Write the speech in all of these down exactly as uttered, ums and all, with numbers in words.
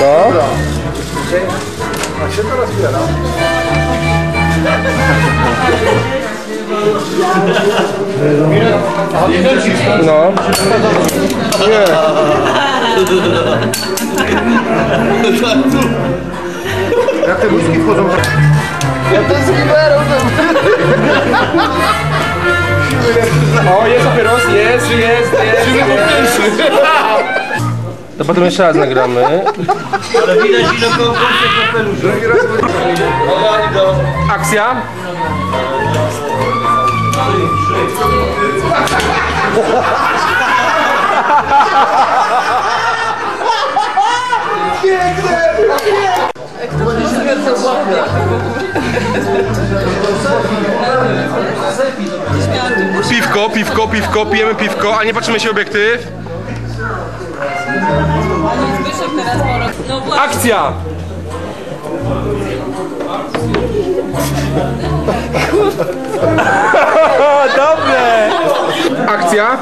No. Dobra. A się to rozpiera. No. Nie. Jak te łyżki wchodzą? Ja to jest liberał. O, jest papieros, jest, jest, jest, jest. To potem jeszcze raz nagramy. Ale widać, ile koło włosy kapelusza. Akcja. Piwko, piwko, piwko, pijemy piwko, a nie patrzymy się w obiektyw. Akcja! Dobre! Akcja!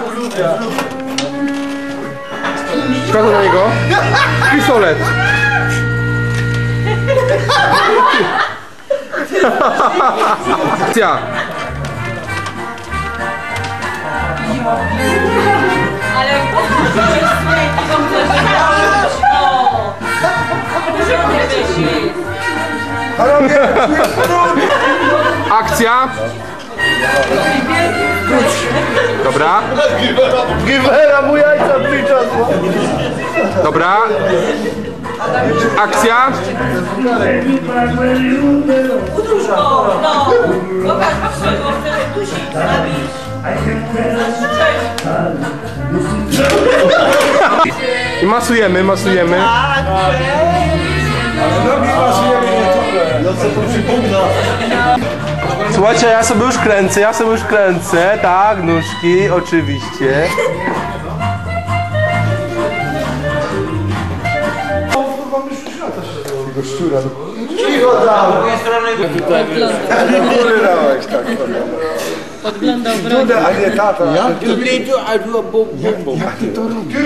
Szkoda na niego. Pistolet. Akcja. Ale Akcja. Dobra. Givera mu jajca tliczasło. Dobra. Akcja. I masujemy, masujemy. Słuchajcie, ja sobie już kręcę, ja sobie już kręcę, tak, nóżki, oczywiście. Tego szczura, no. Cicho tam! Wyglądałeś tak. Podglądał broń. Duda, a nie tata. Ja tu nie tu, a tu bum, bum, bum. Jak ty to robisz?